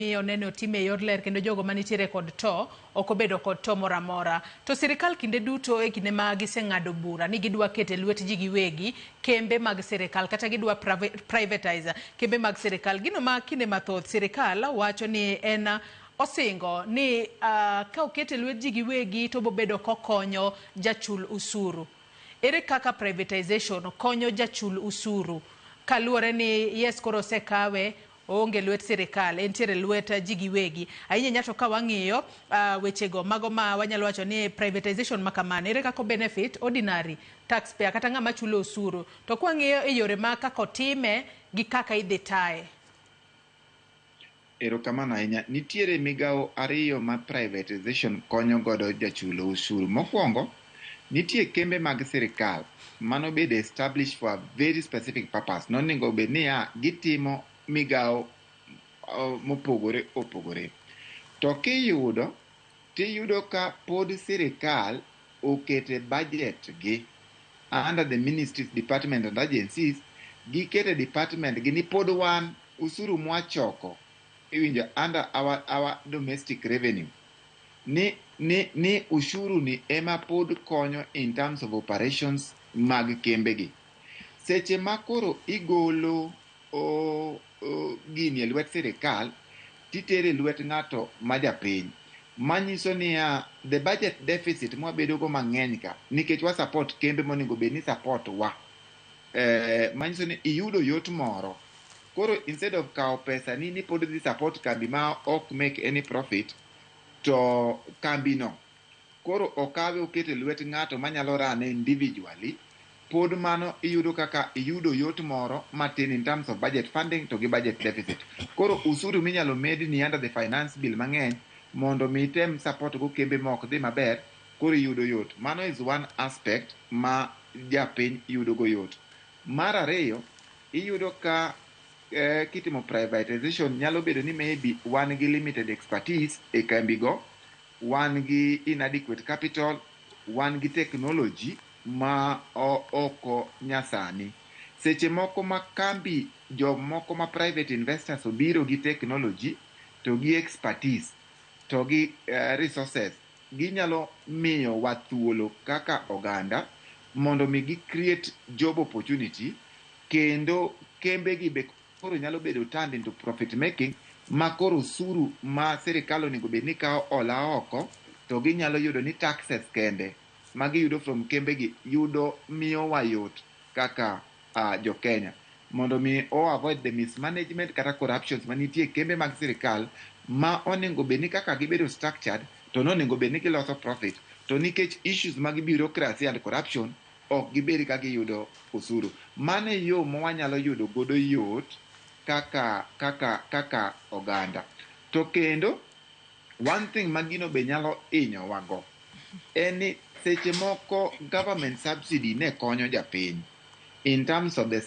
Mi onene otime e yor ler kendo jogo manitiere kod to ok obedo kod to moro amora. To sirikal kinde duto e kinde ma giseng'ado bura ni gidwa keto e lwet ji giwegi kembe mag sirikal kata gidwa privatize kembe mag sirikal. Gino ma kinde mathoth sirikal wacho ni en osingo ni ka oket e lwet ji giwegi to obobedo kokonyo jachul usuru. Ere kaka privatization konyo jachul usuru kaluwore ni yes koro osekawe oonge lwet sirikal, entiere lwet ji giwegi. Ahinya ahinya to ka wang'iyo wechego mago ma wanyalo wacho ni privatization ma kamano, ere kaka benefit ordinary taxpayer kata ng'ama chulo osuru. To kwang'iyo e yore ma kaka otime gi kaka idhi taye. Erokamano ahinya. Nitiere migawo ariyo ma privatization konyo godo jachulo osuru. Mokwongo, nitie kembe mag sirikal manobedo established for a very specific purpose. Nonego bed niya, gitimo migawo mopogore opogore. To kiyudo, tiyudo ka pod sirikal okete budget gi under the ministries, department and agencies, gikete department gi ni pod wan usuru mwachoko iwinjo under our domestic revenue ni ushuru ni ema pod konyo in terms of operations mag kembe gi. Seche ma koro igolo gini e lwet sirikal titere e lwet ng'ato ma japiny, manyiso niya the budget deficit mwabedo go mang'eny ka nikech wa support kembe monego bed ni support wa, manyiso ni iyudo yot moro. Koro instead of kawo pesa ni pod dhi support kambi ma ok make any profit, to kambi no koro okawe okete lwet ng'ato manyalo rane individually, pod mano iyudo kaka iyudo yot moro matin in terms of budget funding to gi budget deficit. Koro usuru minyalo medni under the finance bill mang'eny mondo mi item support go kembe ma ok dhi maber, koro iyudo yot. Mano is one aspect ma japiny yudo go yot. Mar ariyo, iyudo ka kitimo privatization nyalo bedo ni maybe wan gi limited expertise e kambi go, wan gi inadequate capital, wan gi technology ma oko nyasani. Seche moko ma kambi jomoko ma private investors obiro gi technology to gi expertise to gi resources, ginyalo miyo wa thuolo kaka oganda mondo mi gi create job opportunity, kendo kembe gi be koro nyalo bedo turned into profit making, ma koro osuru ma sirikal onego bed ni kawo ola oko to ginyalo yudo ni taxes kende ma giyudo from kembe gi yudo miyowa yot kaka jo Kenya mondo mi o avoid the mismanagement kata corruptions manitie e kembe mag sirikal ma onego bed ni kaka gibedo structured to nonego bed ni giloso profit, to nikech issues mag bureaucracy and corruption ok gibed ka giyudo osuru. Mano e yo ma wanyalo yudo godo yot kaka oganda. To kendo one thing ma gino be nyalo hinyowa go en ni seche moko government subsidy ne konyo japiny in terms of the